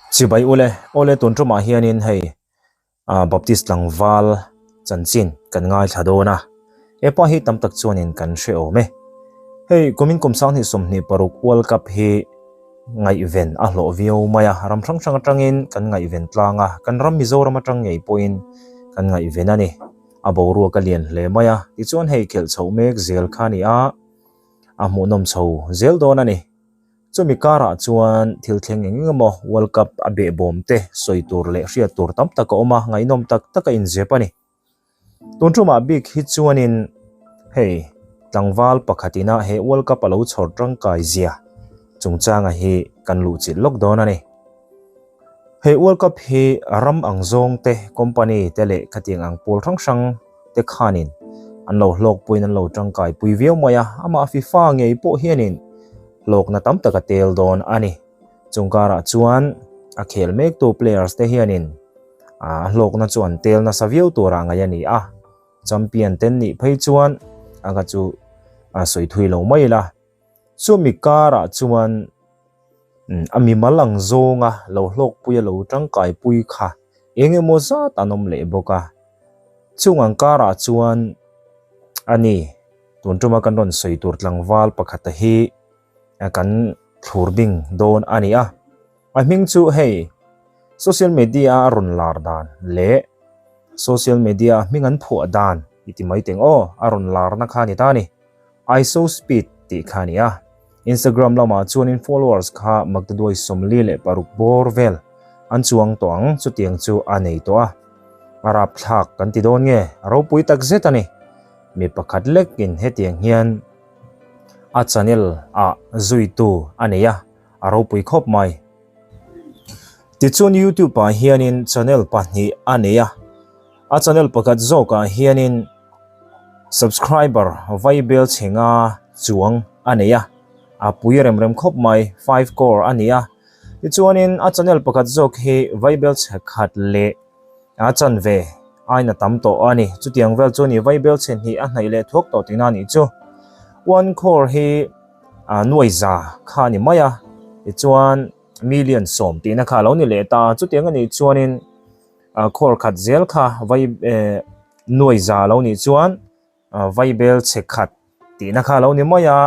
Chibai ule, awle tun tumah hianin hei Baptist tlangval chanchin kan ngaithla dawn a, he pa hi tam tak chuanin kan hre awm e. Hei kumin kum sanghnih 26 World Cup hi ngaihven a hlawh viau mai a, ram hrang hrang atangin kan ngaihven tlang a, kan ram Mizoram atang ngei pawhin kan ngaihven a ni. A boruak a lian hle mai a, tichuan hei khelh chhoh mek zel kha a ni a, a hmuhnawm chho zel dawn a ni. Chumi karah chuan thil thleng eng eng emaw World Cup a behbawm te sawi tur leh hriat tur tam tak a awm a, ngaihnawm tak tak a inzep a ni. Tun tumah bik hi chuanin hei tlangval pakhat ina he World Cup a lo chhawr tangkai zia chungchanga hi kan luhchilh lawk dawn a ni. Hei World Cup hi ram ang zawng te, company te leh khatiang ang pawl hrang hrang te khanin an lo hlawkpuiin an lo tangkai pui viau mai a, amah FIFA ngei pawh hianin hlawkna tam tak a tel dawn a ni. Chung karah chuan a khel mektu players te hianin a hlawkna chu an tel nasa viau turah ngaih a ni a, champion ten nih phei chuan a kha chu a sawi thui lo mai ila. Chumi karah chuan A mimal ang zawnga lo hlawkpui a lo tangkaipui kha eng emaw zat an awm leh bawk a. Chung ang karah chuan a ni, tun tuma kan rawn sawi tur tlangval pakhata hi kan thlur bing dawn a ni a. A hming chu hei social media a rawn lar dan leh social media a hming an phuah dan i ti mai teng aw, a rawn larna kha a ni ta a ni. IShowSpeed tih kha a ni a. Instagram lamah chuanin followers kha maktaduai 46 bawr vel an chuang tawh ang, chutiang chu a nei tawh a. A rapthlak kan ti dawn nge, a ropui tak zet a ni. Mi pakhat lekin hetiang hian a channel ah zuitu a nei a, a ropui khawp mai. Tichuan YouTube ah hianin channel pahnih a nei a, a channel pakhat zawkah hianin Subscriber vaibel chhenga chuang a nei a, a pui rem rem khawp mai, 5 crore a ni a. Tichuanin a channel pakhat zawk hi vaibel chhe khat leh a chanve aina tam tawh a ni. Chutiang vel chu a ni, vaibel chhe hnih a hnaih leh thuak tawh tihna a nih chu. 1 crore hi nuaiza kha a ni mai a, tichuan million 10 tihna kha a lo ni leh ta. Chutiang a nih chuanin Crore khat zel kha vai nuaiza lo nih chuan vaibel chhe khat tihna kha lo ni mai a,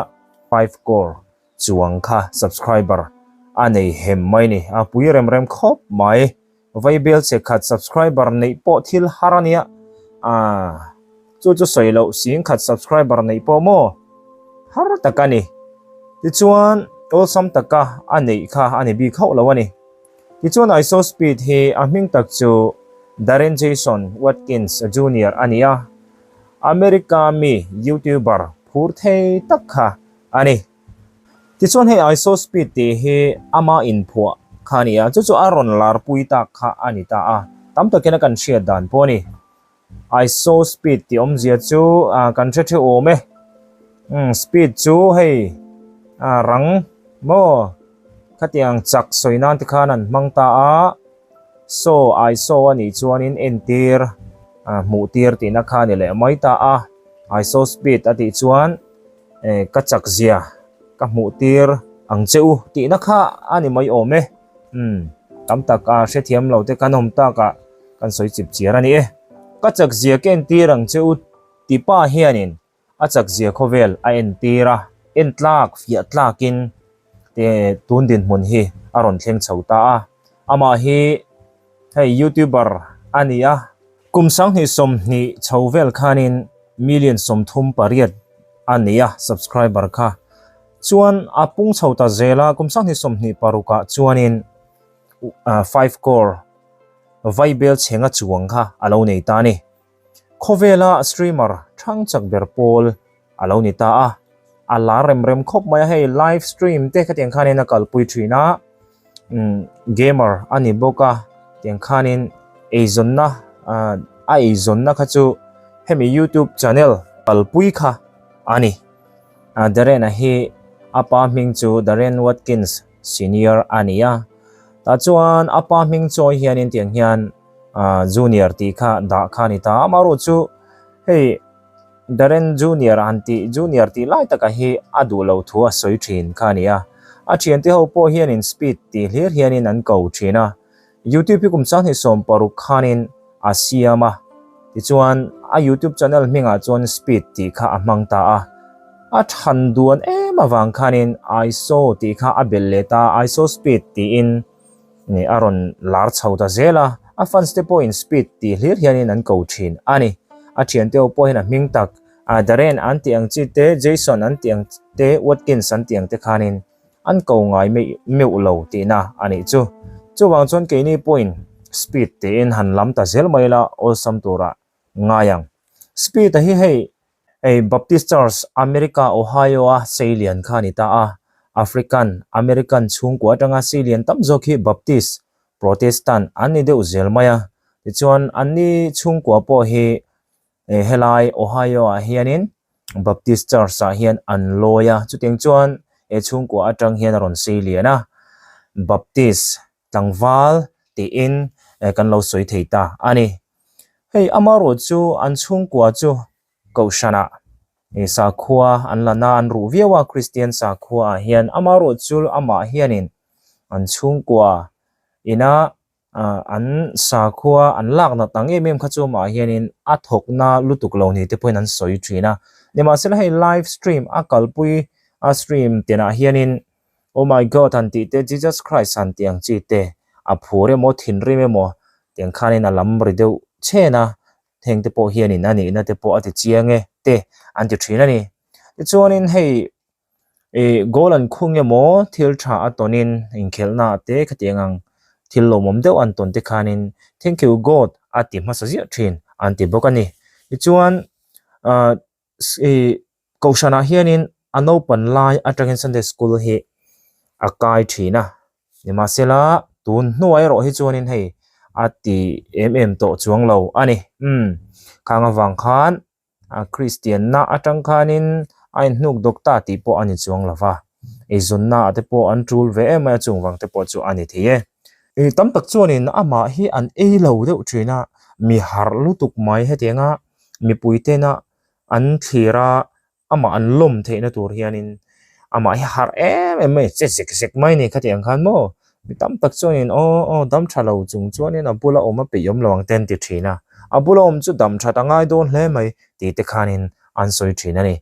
5 crore chuang kha subscriber a nei hem mai ni, a pui rem rem khawp mai. Vaibel chhe khat subscriber neih pawh thil har a nia, chu chu sawi loh sing khat subscriber neih pawh maw har tak a ni. Tichuan awlsam taka a neih kha a ni bik hauh lo a ni. Tichuan IShowSpeed hi a hming tak chu Darren Jason Watkins Junior a ni a, America mi YouTuber phur thei tak kha a ni. Tichuan hei IShowSpeed tih hi ama inphuah kha a ni a, chu chu a rawn larpui tak kha a ni ta a, tam takin a kan hriat dan pawh a ni. IShowSpeed tih awmzia chu kan hre theuh awm e. Speed chu hei rang maw khatiang chak sawi nan te khan an hmang ta a, saw ISO a nih chuanin entir hmuh tir tihna kha a ni leh mai ta a. IShowSpeed a tih chuan ka chak zia ka hmuh tir ang che u tihna kha a ni mai awm e. Tam tak a hrethiam lo te kan awm tak ah. Kan sawi chip chiar a ni e. Ka chak zia ka entir ang che u ti pa hianin a chak zia khawvel a entir a, en tlak fiah tlakin te tun dinhmun hi a rawn thleng chho ta a. Amah hi hei YouTuber a ni a, kum 2020 chho vel khanin million 38 a nei a subscriber kha. Chuan a pung chho ta zel a, kum 2026 ah chuanin 5 crore vaibel chhenga chuang kha a lo nei ta a ni. Khawvela streamer thang chak ber pawl a lo ni ta a, a lar rem rem khawp mai a, hei live stream te khatiang khanin a kalpui thin a, gamer a ni bawk a, tiang khanin eizawnna a eizawnna kha chu hemi youtube channel kalpui kha a ni. Darren-a hi a pa hming chu Darren Watkins Senior a ni a, tah chuan a pa hming chawi hianin tiang hian Junior tih kha dah kha a ni ta. Amaherawh chu hei Darren Junior han tih Junior tih lai taka hi a duh loh thu a sawi thin kha a ni a. A thiante ho pawh hianin Speed tih hlir hianin an ko thin a. YouTube hi kum 2016 khanin a siam a, tichuan a YouTube channel hmingah chuan Speed tih kha a hmang ta a. A than duan em avang khanin ISO tih kha a belh leh ta, ISO Speed tiin a rawn lar chho ta zel a. A fans te pawhin Speed tih hlir hianin an ko thin a ni. A thiante ho pawhin a hming tak Darren an tih ang chi te, Jason an tih ang te, Watkins an tih ang te khanin An ko ngai meuh lo tihna a nih chu. Chuvang chuan keini pawhin speed tiin han lam ta zel mai la awlsam tura ngai ang. Speed a hi hei ei Baptist Church America Ohio a seilian kha a ni ta a. African American chhungkua atanga seilian tam zawk hi Baptist, Protestant an ni deuh zel mai a. Tichuan anni chhungkua pawh hi Helai Ohio ah hianin Baptist Church ah hian an lawi a, chutiang chuan he chhungkua atang hian a rawn sei lian a, Baptist tlangval tiin kan lo sawi thei ta a ni. Hei amarawh chu an chhungkua chu kohhranah sakhua an la na an ruh viau a, Kristian sakhua ah hian amarawh chu amah hianin an chhungkua ina Ah an sakhua an lak nat ang em em kha chu amah hianin a thawk na lutuk lo ni te pawhin an sawi thin a. Nimahsela hei live stream a kalpui a stream tinah hianin Oh my God han tih te Jesus Christ han tih ang chi te a phur emaw thinrim emaw tiang khanin a lam ri deuh chhen a, heng te pawh hianin a nihna te pawh a ti chiang e te an ti thin a ni. Tichuanin hei Ih goal an khung emaw thil tha a tawnin inkhelhna ah te khatiang ang thil lawmawm deuh an tawn te khanin thank you God a ti hmasa ziah thin an ti bawk a ni. Tichuan ah ih kohhranah hianin a naupan lai atangin Sunday school hi a kai thin a, nimahsela tun hnuai erawh hi chuanin hei a ti em em tawh chuang lo a ni. Umm khang avang khan. A Kristianna atang khanin a inhnuk dawk ta tih pawh a ni chuang lo va, eizawnna ah te pawh an tul ve em mai a, chung vang te pawh chu a ni thei e. I tam tak chuanin amah hi an ei lo deuh thin a, mi harh lutuk mai hetianga mipui tena an thlir a, amah an lawm theihna tur hianin amah hi harh em em mai che zek zek mai a ni khatiang khan maw mi tam tak chuanin aw aw dam tha lo chung chuanin a bula awm a peih awm lo ang te an ti thin a a bula awm chu dam that a ngai dawn hle mai tih te khanin an sawi thin a ni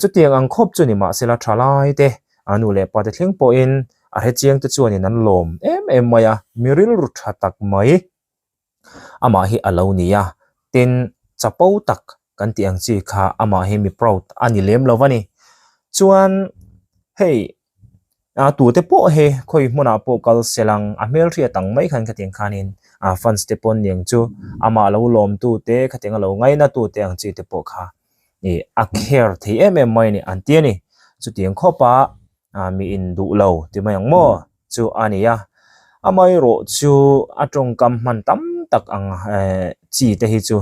chutiang ang khawp chu ni mahsela tha lai te a nu leh pa te thleng pawhin a hrechiang te chuanin an lawm em em mai a mi rilru tha tak mai. Amah hi a lo ni a, tin chapo tak kan tih ang chi kha amah hi mi proud a ni lem lo a ni. Chuan hei a tute pawh hi khawi hmunah pawh kal se lang a hmelhriat ang mai khan khatiang khanin a fans te pawn niang chu amah lo lawmtu te khatiang a lo ngaina tu te ang chi te pawh kha ih a care thei em em mai a ni an ti a ni. Chutiang khawpa mi induh lo ti mai ang maw? Chu a ni a, amaherawh chu a tawngkam hman tam tak ang eh chi te hi chu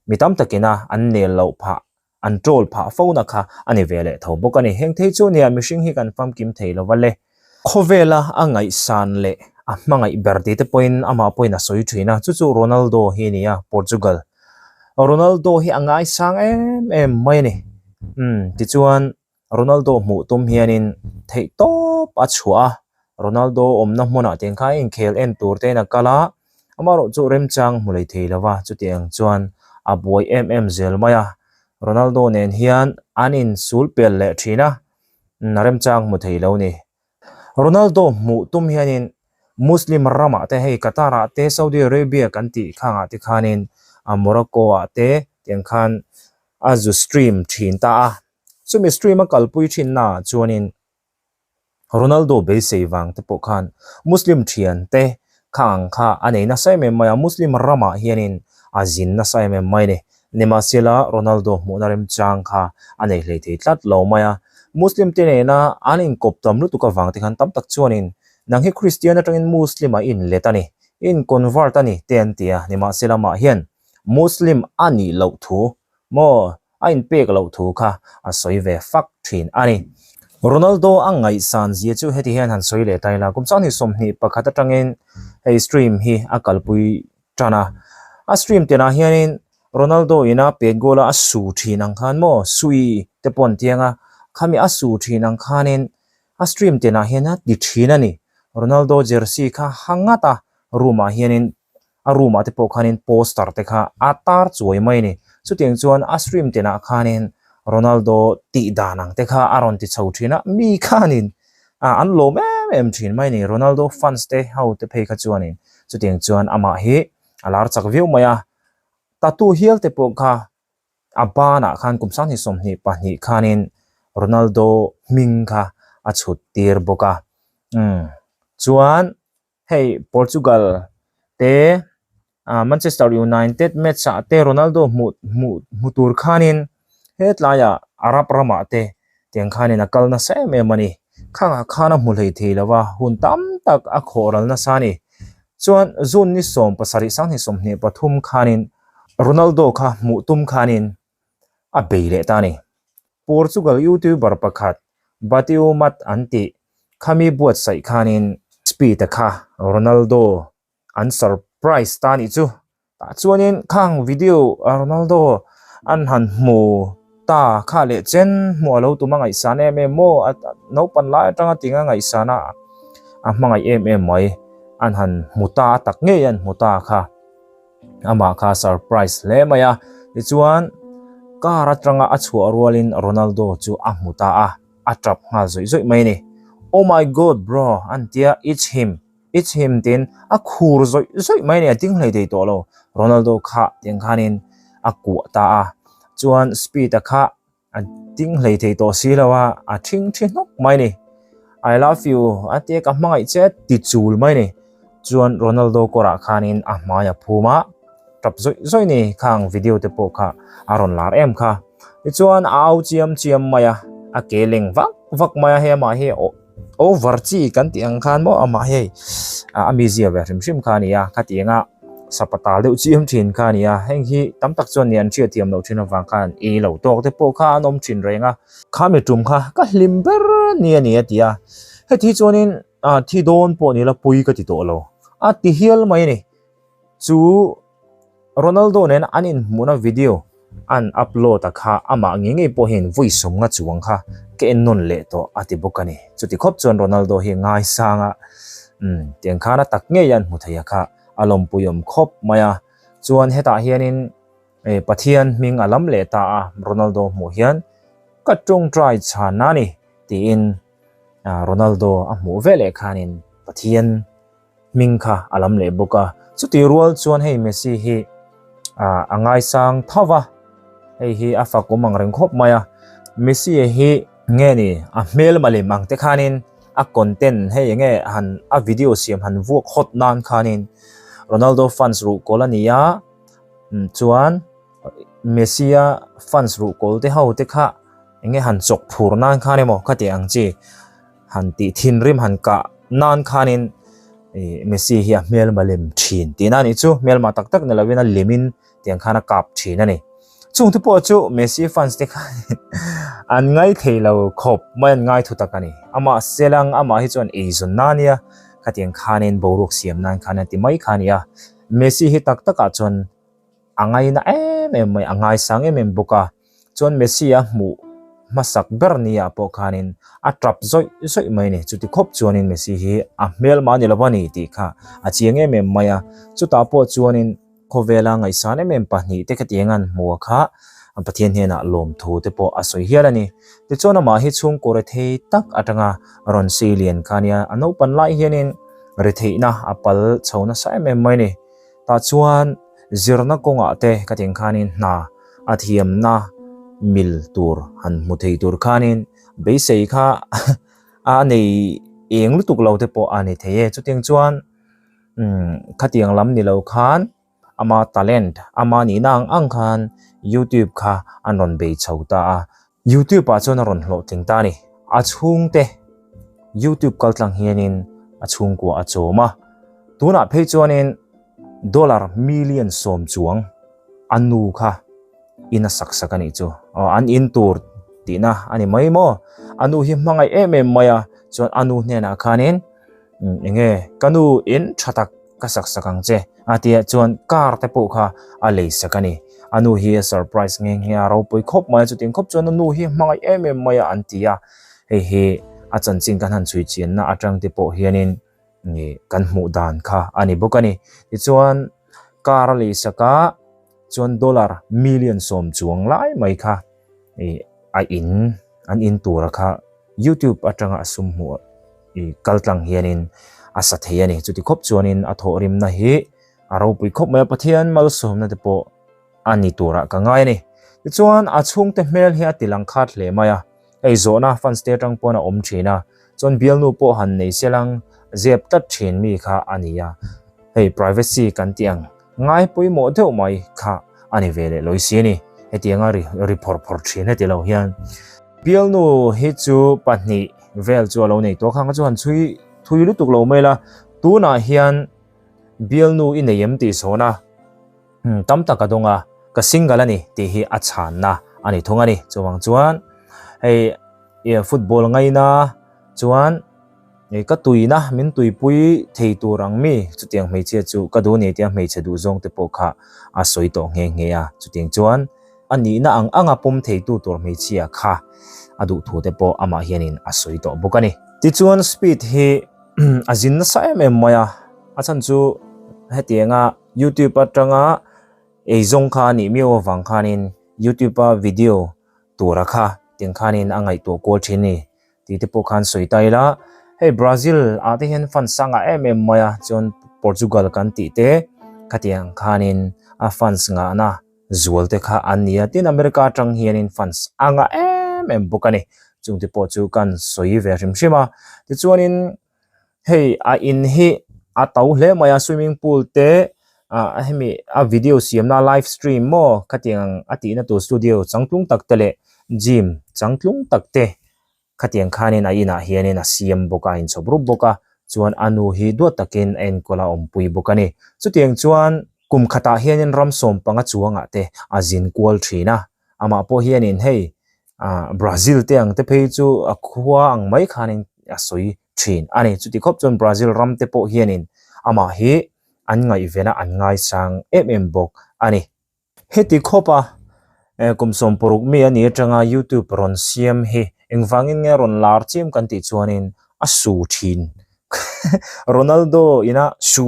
mi tam takin a an nel loh phah, an troll phah fo na kha a ni ve leh tho bawk a ni. Heng thei chu nia mihring hi kan famkim thei lo va le. Khawvela a ngaihsan leh a hmangaih ber tih te pawhin amah pawhin a sawi thin a, chu chu Ronaldo hi a ni a, Portugal. Ronaldo hi a ngaisang em em mai a ni. Umm tichuan Ronaldo hmuh tum hianin theih tawp a chhuah a, Ronaldo awmna hmunah tiang kha inkhel en tur tein a kal a, amaherawh chu remchang hmu lei thei lova chutiang chuan a buai em em zel mai a, Ronaldo nen hian an insul pel leh thin a, remchang hmu thei lo ni. Ronaldo hmuh tum hianin Muslim ramah te hei Qatar ah te Saudi Arabia kan tih khangah te khanin Morocco ah te tiang khan a zu stream thin ta a. Chumi stream a kalpui thinna ah chuanin Ronaldo beisei vang te pawh khan Muslim thian te kha ang kha a nei nasa em em mai a, Muslim ramah hianin a zin nasa em em mai a ni. Nimahsela Ronaldo hmuhna remchang kha a nei hlei thei tlat lo mai a, Muslim te nena an inkawp tam lutuk avang te khan tam tak chuanin nang hi Kristian atangin Muslim ah i inlet a ni, i inconvert a ni te an ti a, nimahsela mah hian Muslim a nih loh thu maw a inpek loh thu kha a sawi ve fak thin a ni. Ronaldo a ngaihsan zia chu heti hian han sawi leh ta ila, kum 2021 atangin hei stream hi a kalpui tan a. A stream tenah hianin Ronaldo ina pet goal a a su thin ang khan maw, sui te pawh an tiang a, khami a su thin ang khanin. A stream tinah hian a ti thin a ni. Ronaldo jersey kha ha ngat a, room ah hianin a room ah te pawh khanin poster te kha a tar chuai mai a ni. Chutiang chuan a stream tinah khanin Ronaldo tih dan ang te kha a rawn ti chho thin a, mi khanin ah an lawm em em thin mai a ni. Ronaldo fans te ho te phei kha chuanin chutiang chuan amah hi a lar chak viau mai a, tattoo hial te pawh kha A banah khan kum 2022 khanin Ronaldo hming kha a chhut tir bawk a. Umm chuan hei Portugal te Manchester United match ah te Ronaldo hmuh hmuh hmu tur khanin hetlaiah Arab ramah te tiang khanin a kal nasa em em a ni. Khangah khan a hmu hlei thei lo a, hun tam tak a khawh ral nasa a ni. Chuan June ni 17 2023 khanin Ronaldo kha hmuh tum khanin a bei leh ta a ni. Portugal YouTuber pakhat Bateumat an tih khami buatsaih khanin Speed-a kha Ronaldo an surprise ta a nih chu. Tah chuanin khang video a Ronaldo an han hmu ta kha leh chen hmuh a lo tum a ngaihsan em em maw a naupan lai atanga tinga ngaihsan a a hmangaih em em mai an han hmu ta a tak ngei an hmu ta kha amah kha surprise hle mai a tichuan car atanga a chhuah rualin Ronaldo chu a hmu ta a a tap nghal zawih zawih mai a ni oh my god bro an tia it's him. I chhim tin a khur zawih zawih mai a ni, a ding hlei thei tawh lo. Ronaldo kha tiang khanin a kuah ta a, chuan Speed-a kha a ding hlei thei tawh si lo a, a thing thi hnawk mai a ni. I love you a tia ka hmangaih che a ti chul mai a ni. Chuan Ronaldo kawrah khanin a hmai a phum a, tap zawih zawih a ni khang video te pawh kha a rawn lar em kha. Tichuan a au chiam chiam mai a, a ke leng vak vak mai a, hei amah hi over chi kan tih ang khan maw amah hei a mizia ve hrim hrim kha a ni a khatiang a sapatal deuh chiam thin kha a ni a heng hi tam tak chuan ni an hriat thiam loh thin avang khan ei lo tawk te pawh kha an awm thin reng a khami tum kha ka hlim ber ni a ni a ti a heti chuanin ah thi dawn pawh ni la pui ka ti tawh lo a ti hial mai a ni chu. Ronaldo nen an inhmuhna video an upload a kha amah ngei ngei pawh hian vawi sawmnga chuang kha ka en nawn leh tawh a ti bawk a ni. Chuti khawp chuan Ronaldo hi ngaisang a, umm tiang khan a tak ngei an hmu thei a kha a lawmpui awm khawp mai a. Chuan hetah hianin eh Pathian hming a lam leh ta a, Ronaldo hmuh hian ka tawngtai chhan a ni tiin Ronaldo a hmuh veleh khanin Pathian hming kha a lam leh bawk a, chutih rual chuan hei Messi hi ah a ngaisang tho va, hei hi a fak awm ang reng khawp mai a, Messi hi nge ni a hmel malem ang te khanin a content hei enge han a video siam han vuak hot nan khanin Ronaldo fans ruhkawl a ni a, chuan Messi a fans ruhkawl te ho te kha enge han chawk phur nan khan emaw kha tih ang chi. Han tih thinrim han kah nan khanin ih Messi hi a hmelma lem thin tihna a nih chu, hmelma tak tak ni lovin a lemin tiang khan a kap thin a ni. Chung te pawh chu Messi fans te khan an ngai thei lo khawp mai an ngai thu tak a ni. Amah selang amah hi chuan eizawn na nia khatiang khanin boruak siam nan khan a ti mai kha a ni a. Messi hi tak takah chuan a ngaina em em mai, a ngaisang em em bawk a. Chuan Messi a hmuh hmasak ber ni ah pawh khanin a tap zawih zawih mai a ni. Chuti khawp chuanin Messi hi a hmelma a ni lo a ni tih kha a chiang em em mai a. Chutah pawh chuanin khawvela ngaihsan em em pahnihte khatiang an hmu a kha Pathian hnenah lawmthu te pawh a sawi hial a ni. Tichuan amah hi chhungkaw rethei tak atanga rawn sei lian kha a nia. A naupan lai hianin retheihna a pal chho nasa em em mai a ni. Tah chuan zirna kawngah te ka tih ang khanin hna a thiamna mil tur han hmu thei tur khanin beisei kha a nei eng lutuk lo te pawh a ni thei e. Chutiang chuan umm khatiang lam ni lo khan ama talent ama nihna ang ang khan youtube kha an rawn bei chho ta a. Youtube ah chuan a rawn hlawhtling ta a ni. A chhungte youtube kal tlang hianin a chhungkua a chawm a, tunah phei chuanin dollar million sawm chuang a nu kha in a sak sak a nih chu. Aw an in tur tihna a ni mai maw? A nu hi hmangaih em em mai a, chuan a nu hnenah khanin eng nge ka nu in tha tak ka sak sak ang che a tia chuan car te pawh kha a lei sak a ni. A nu hi a surprise nghe nghe a, ropui khawp mai a, chutiang khawp chuan a nu hi hmangaih em em mai a an ti a, hei hi A chanchin kan han chhui chianna atang te pawh hianin kan hmuh dan kha a ni bawk a ni. Tichuan car a leisak a chuan dollar million sawm chuang lai mai kha a in an in tura kha YouTube atanga a sum hmuh kal tlang hianin a sa thei a ni. Chuti khawp chuanin a thawhrimna hi a ropui khawp mai a, Pathian malsawmna te pawh a ni turah ka ngai a ni. Tichuan a chhungte hmel hi a ti lang khat hle mai a, hei zawhna fans te atang pawn a awm thin a, chuan bialnu pawh han nei se lang zep tlat thin mi kha a ni a, hei privacy kan tih ang ngai pawimawh deuh mai kha a ni ve leh lawi si a ni, hetianga ri ri phawr phawr thin heti lo hian. Bialnu hi chu pahnih vel chu a lo nei tawh a, khang kha chu han chhui thui lutuk lo mai la, tunah hian bialnu i nei em tih sawn a. Tam tak a dawng a, ka single a ni tih hi a chhanna a ni thung a ni. Chuvang chuan hei football ngaina chuan ka tuina min tuipui thei tur ang mi chutiang hmeichhia chu ka duh ni tia hmeichhe duh zawng te pawh kha a sawi tawh nghe nghe a. Chutiang chuan a nihna ang anga pawm theitu tur hmeichhia kha a duh thu te pawh amah hianin a sawi tawh bawk a ni. Tichuan speed hi a zin nasa em em mai a, a chhan chu hetianga YouTube atanga eizawng kha a nih miau avang khanin YouTube a video tura kha tiang khanin a ngaihtuah kual thin ni tih te pawh khan sawi ta ila. Hei Brazil ah te hian fans a ngah em em mai a, chuan Portugal kan tih te khatiang khanin a fans ngahna zual te kha an ni a, tin America atang hianin fans a ngah em em bawk a ni. Chungte pawh chu kan sawi ve hrim hrim a, tichuanin Hei a in hi a to hle mai a swimming pool te ah hemi a video siamna live stream maw khatiang a tihna tur studio changtlung tak te leh gym changtlung tak te khatiang khanin a inah hianin a siam bawk a a inchhawp rup bawk a chuan a nu hi duat takin a enkawl a awmpui bawk a ni chutiang chuan kum khatah hianin ram sawm panga chuangah te a zin kual thin a. Amah pawh hianin hei ah Brazil te ang te phei chu a khua ang mai khanin a sawi thin a ni. Chuti khawp chuan Brazil ram te pawh hianin amah hi an ngaihven a, an ngaisang em em bawk a ni. Heti khawpa kum sawmparuk mi a nih atanga YouTube rawn siam hi engvangin nge rawn lar chiam kan tih chuanin a su thin Ronaldo ina su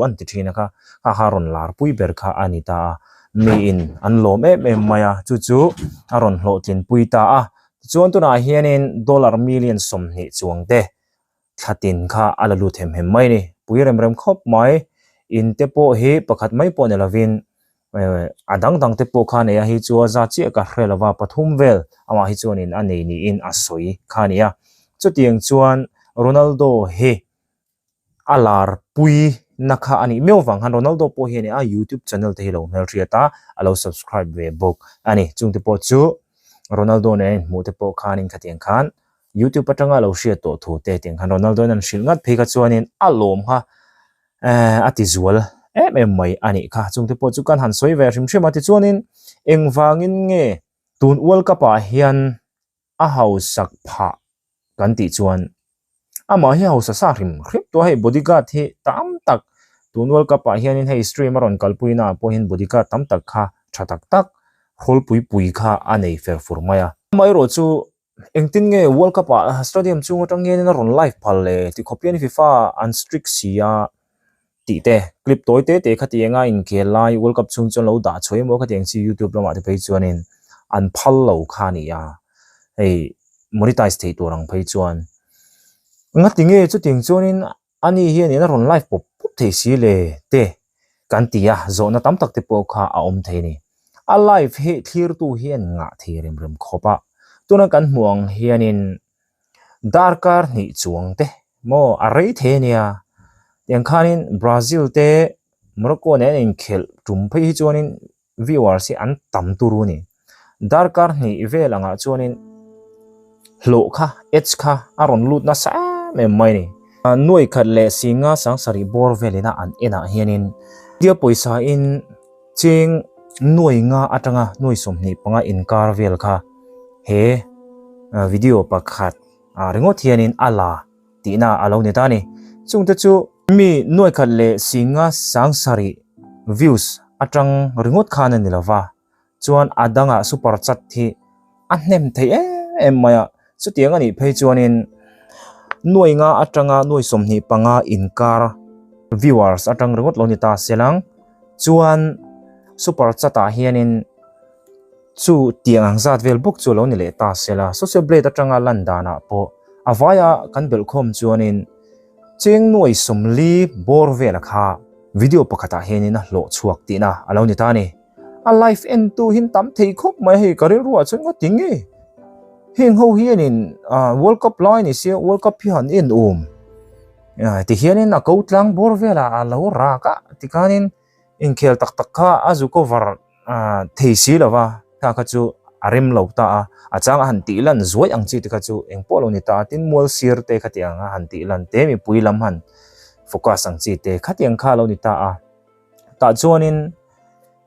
an ti thin a kha, kha kha rawn lar pui ber kha a ni ta a, miin an lawm em em mai a, chu chu a rawn hlawhtlin pui ta a, tichuan tunah hianin dollar million 20 chuang te thla tin kha a la lut hem hem mai a ni, pui rem rem khawp mai, in te pawh hi pakhat mai pawh ni lovin A dang dang te pawh kha a nei a, hei chu a za chiah ka hre lova pathum vel amah hi chuanin a nei niin a sawi kha a ni a. Chutiang chuan Ronaldo hi a lar pui na kha a nih miau vang khan Ronaldo pawh hian a YouTube channel te hi lo hmelhriat a, a lo subscribe ve bawk a ni. Chung te pawh chu Ronaldo nen a inhmuh te pawh khanin khatiang khan YouTube atanga a lo hriat tawh thu te tiang khan Ronaldo in an hrilh ngat phei kha chuanin a lawm kha eh a ti zual em em mai a nih kha. Chungte pawh chu kan han sawi ve hrim hrim a, tichuanin engvangin nge tun World Cup ah hian a hausak phah kan tih chuan amah hi hausa sa hrim hrim tawh a, hei bodyguard hi tam tak tun World Cup ah hianin hei stream a rawn kalpui naah pawh hian bodyguard tam tak kha tha tak tak hrawlpui pui kha a nei fer fur mai a. Amaherawhchu Engtin nge World Cup ah stadium chung atang hianin a rawn live phal le ti khawp hian FIFA an strict si a tih te clip tawi te te khatiang a inkhel lai World Cup chhung chuan lo dah chhuah emaw khatiang chi YouTube lamah te phei chuanin an phal lo kha a ni a, hei monetize theih tur ang phei chuan ngati nge chutiang chuanin Ani hianin a rawn live pawp pawp thei si le te kan ti a, zawhna tam tak te pawh kha a awm thei a ni. A live hi thlirtu hian ngah thei rem rem khawp a, tuna kan hmuh ang hianin darkar hnih chuang te maw a rei thei a nia. Tiang khanin Brazil te Morocco nen an inkhelh tum phei hi chuanin viewers hi an tam turu a ni. Darkar hnih vel angah chuanin hlawh kha, ads kha a rawn lut nasa em em mai a ni. Nuai khat leh singa sangsarih bawr velina an enah hianin India pawisa in cheng nuai nga atanga nuai 25 inkar vel kha he video pakhat ringawt hianin a la tihna a lo ni ta a ni. Chungte chu mi nuai khat leh singa sangsarih views atang ringawt khan a ni lo va, chuan a dangah super chat hi a hnem thei em em mai a, chutiang a nih phei chuanin Nuai nga atanga nuai 25 inkar viewers atang ringawt lo ni ta selang chuan super chat ah hianin chu tiang ang zat vel bawk chu lo ni leh ta sela. Social blade atanga lan danah pawh a vaia kan belhkhawm chuanin cheng nuai 40 bawr vela kha video pakhatah hianin a hlawh chhuak tihna a lo ni ta a ni. A live en tu hin tam thei khawp mai hei ka rilruah chuan nga ti nge heng ho hianin World Cup lai ni sia World Cup hi han en awm ti hianin a ko tlang bawr velah a lo rak a tikhanin inkhel tak tak kha a zu cover thei si lo va kha kha chu a rem lo ta a a chang a han tih lan zuai ang chi te kha chu eng pawh lo ni ta a tin mual sir te khatiang a han tih lan te mipui lam han focus ang chi te khatiang kha a lo ni ta a tah chuanin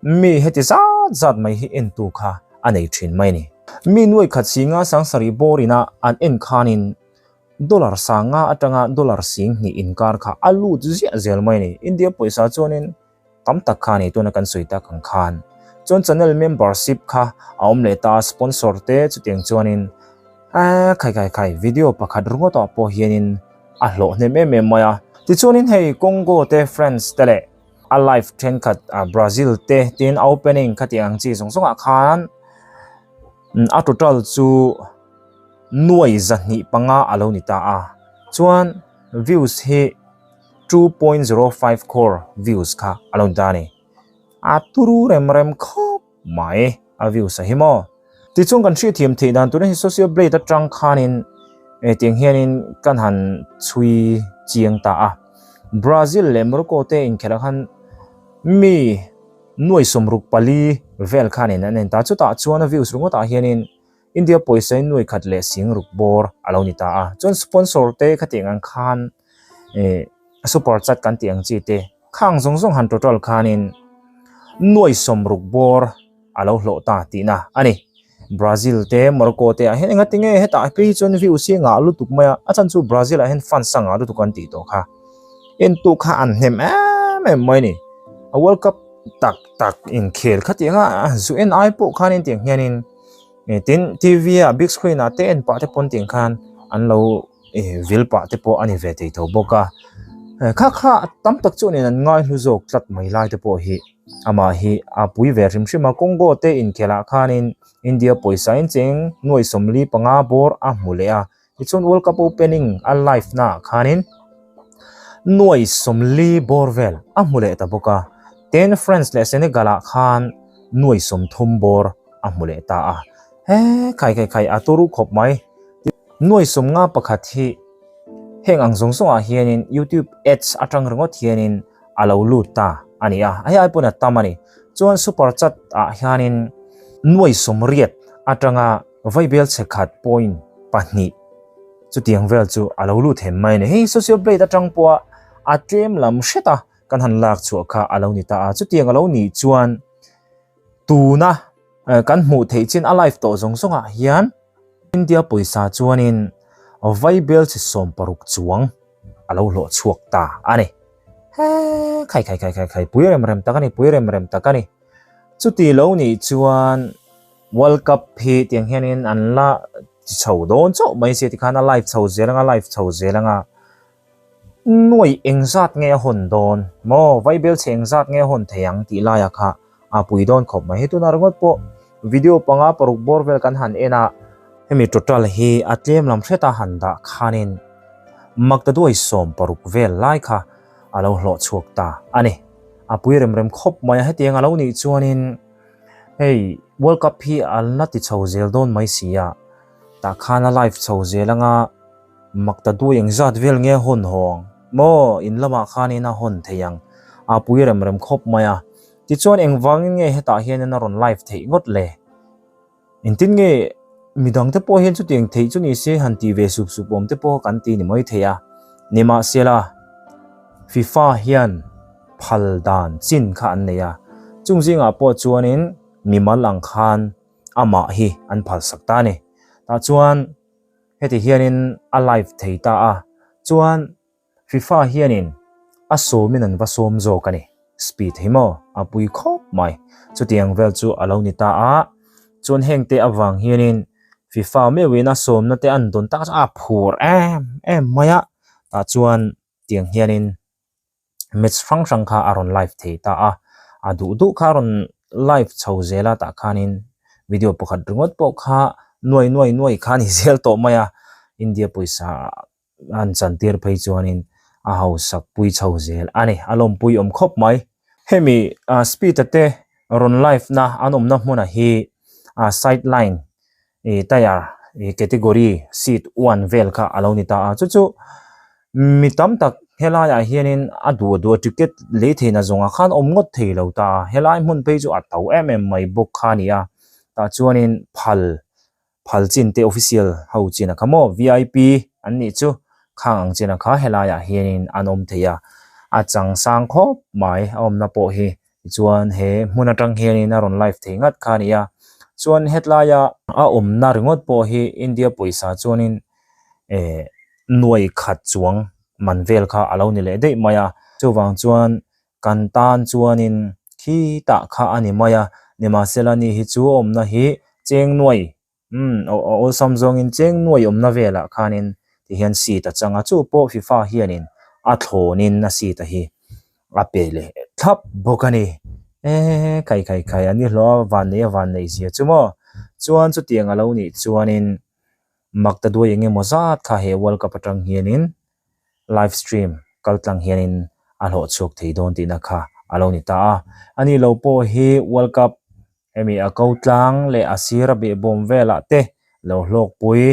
mi heti zat zat mai hi entu kha a nei thin mai a ni. Mi nuai khat si nga sang sarih bawr ina an en khanin dollar sanga atanga dollar sing hnih inkar kha a lut ziah zel mai a ni. India pawisa chuanin tam tak kha a ni tuna kan sawi tak ang khan. Chuan channel membership kha a awm leh ta a, sponsor te chutiang chuanin eee khai khai khai video pakhat ringawtah pawh hianin a hlawh hnem em em mai a. Tichuanin hei Congo te France te leh a live thenkhat Brazil te tin a opening khatiang ang chi zawng zawngah khan a total chu nuai 205 a lo ni ta a. Chuan views hi 2.05 crore views kha a lo ni ta a ni. A turu rem rem khawp mai a views a hi maw. Tichuan kan hriatthiam theih dan tur hi social blade atang khanin eh tiang hianin kan han chhui chiang ta a. Brazil leh Morocco te inkhelh ah khan mi nuai 64 vel khanin an en ta. Chutah chuan a views ringawt ah hianin India pawisa in nuai khat leh sing ruk bawr a lo ni ta a. Chuan sponsor te khatiang ang khan eh super chat kan tih ang chi te khang zawng zawng han total khanin nuai 60 bawr a lo hlawh ta tihna a ni. Brazil te Morocco te ah hian engati nge hetah phei hi chuan views hi ngah lutuk mai a, a chhan chu Brazil ah hian fans a ngah lutuk an tih tawh kha. Entu kha an hnem em em mai a ni. A World Cup tak tak inkhel khatiang a zu en ai pawh khanin tiang hianin tin T_V ah big screen ah te en pah te pawn tiang khan an lo vil pah te pawh a ni ve thei tho bawk a. Kha kha tam tak chuanin an ngai hlu zawk tlat mai lai te pawh hi amah hi a pui ve hrim hrim a. Congo te inkhelh ah khanin India pawisa in cheng nuai 45 bawr a hmu leh a. Tichuan World Cup opening a live na ah khanin nuai 40 bawr vel a hmu leh ta bawk a. Tin France leh Senegal ah khan nuai 30 bawr a hmu leh ta a. He khai khai khai a turu khawp mai. Nuai 51 hi heng ang zawng zawngah hianin YouTube ads atang ringawt hianin a lo lut ta a ni a, hei ai pawn a tam a ni. Chuan super chat ah hianin nuai 80 atanga vaibel chhe khat point pahnih chutiang vel chu a lo lut hem mai a ni. Hei social blade atang pawha a tlem lam hret a kan han lak chhuah kha a lo ni ta a, chutiang a lo nih chuan tuna kan hmuh theih chin a live tawh zawng zawngah hian India pawisa chuanin vaibel chi 60 chuang a lo hlawh chhuak ta a ni. He khai khai khai khai khai pui rem rem tak a ni, pui rem rem tak a ni. Chuti lo nih chuan World Cup hi tiang hianin an la ti chho dawn chauh mai sia tikhan a live chho zel anga live chho zel anga Nuai engzat nge a hawn dawn maw? Vaibel chhe engzat nge a hawn thei ang tih laia kha a pui dawn khawp mai. Hei tunah ringawt pawh video panga paruk bawr vel kan han en a, hemi total hi a tlem lam hreta han dah khanin maktaduai 60 vel lai kha a lo hlawh chhuak ta a ni. A pui rem rem khawp mai a, hetiang a lo nih chuanin hei World Cup hi an la ti chho zel dawn mai si a, tah khan a live chho zel anga, Makta duai engzat vel nge hawn hawng maw in lamah khanin a hawn thei ang a pui rem rem khawp mai a. Tichuan engvangin nge hetah hianin a rawn live theih ngawt le? Engtin nge midang te pawh hian chutiang theih chu ni se han tih ve sup sup awm te pawh kan ti ni mai thei a. Nimahsela FIFA hian phal dan chin kha an nei a, chung zingah pawh chuanin mimal ang khan amah hi an phalsak ta a ni. Tah chuan Heti hianin a live thei ta a, chuan FIFA hianin a sawmin an va sawm zawk a ni. Speed hi maw a pui khawp mai. Chutiang vel chu a lo ni ta a, chuan hengte avang hianin FIFA meuhin a sawmna te an dawn tak a phur em em mai a tah chuan tiang hianin match hrang hrang kha a rawn live thei ta a, a duh duh kha a rawn live chho zel a tah khanin video pakhat ringawt pawh kha nuai nuai nuai kha a ni zel tawh mai a, India pawisa an chantir phei chuanin a hausak pui chho zel a ni, a lawmpui awm khawp mai. Hemi speed a te rawn live na an awmna hmunah hi side line ih tyre ih category seat one vel kha a lo ni ta a chu chu mi tam tak helaiah hianin a duh duh a ticket lei theihna zawngah khan awm ngawt thei lo ta a helai hmun phei chu a to em em mai bawk kha a ni a tah chuanin phal phal chin te official ho chin a kha maw vip an nih chu khang ang chin a kha helaiah hianin an awm thei a a chang sang khawp mai a awmna pawh hi. Tichuan he hmun atang hianin a rawn live thei ngat kha a ni a, chuan hetlaia a awmna ringawt pawh hi India pawisa chuanin eh nuai khat chuang man vel kha a lo ni leh daih mai a, chuvang chuan kan tan chuanin khitah kha a ni mai a, nimahsela ni hi chu a awmna hi cheng nuai Umm a awlsam zawngin cheng nuai awmna velah khanin tihian seat a chang a, chu pawh FIFA hianin a thlawnin a seat a hi a pe leh thlap bawk a ni. Eee khai khai khai a ni hlawh a vanneih a vanneih zia chu maw? Chuan chutiang a lo nih chuanin makta duai eng emaw zat kha he World Cup atang hianin live stream kal tlang hianin a hlawh chhuak thei dawn tihna kha a lo ni ta a. Ani lo pawh hi World Cup Hemi a ko tlang leh a sir a behbawm velah te lo hlawkpui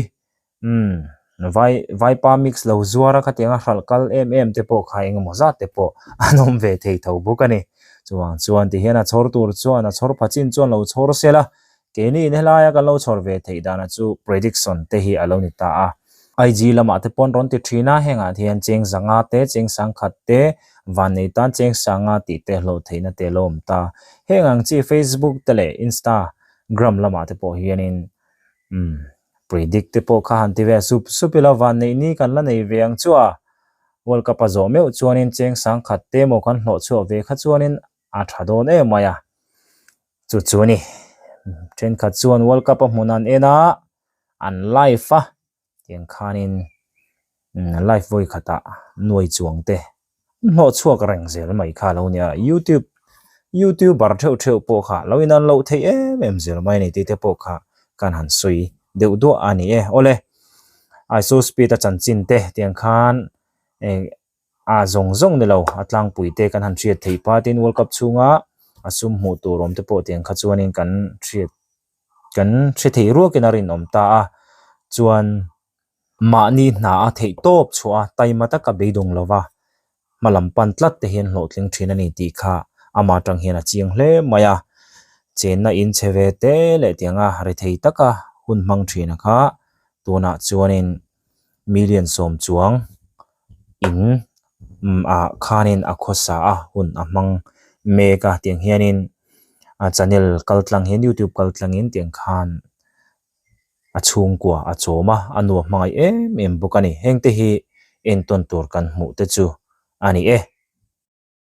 umm vai vaipa mix lo zuar a khatiang a hralh kal em em te pawh kha engemaw zat te pawh an awm ve thei tho bawk a ni. Chuvang chuan tihian a chhawr tur chuan a chhawr pha chin chuan lo chhawr sela keini in helaia kan lo chhawr ve theih dana chu prediction te hi a lo ni ta a. IG lamah te pawn rawn ti thin a, hengah hian cheng zanga te, cheng sangkhat te, vannei tan cheng sanga tih te hlawh theihna te a lo awm ta. Heng ang chi Facebook te leh Instagram lamah te pawh hianin umm predict te pawh kha han ti ve a, sup sup ila vanneih ni kan la nei ve ang chu a, World Cup a zawh meuh chuanin cheng sangkhat te emaw kan hlawh chhuah ve kha chuanin a tha dawn em mai a. Chu chu a ni. Thenkhat chuan World Cup a hmun an en a, an live a tiang khanin live vawi khatah nuai chuang te an hlawh chhuak reng zel mai kha lo nia youtube youtuber theuh theuh pawh kha lo in an loh theih em em zel mai a ni tih te pawh kha kan han sawi deuh duah a ni e awle I saw speed a chanchin te tiang khan eh a zawng zawng ni lo a tlangpui te kan han hriat theih phah tin world cup chhunga a sum hmuh tur awm te pawh tiang kha chuanin kan hriat. Kan hre thei ruakin a rinawm ta a, chuan mahni hna a theih tawp chhuah a, taima taka beidawng lova hma lam pan tlat te hian hlawhtling thin a ni tih kha ama atang hian a chiang hle mai a. Chenna in chhe ve te leh tianga rethei taka hun hmang thin a kha tunah chuanin million sawm chuang in ah khanin a khawsa a hun a hmang mek a tiang hianin a channel kal tlang hian youtube kal tlangin tiang khan a chhungkua a chawm a a nuam hmangaih em em bawk a ni heng te hi entawn tur kan hmuh te chu a ni e.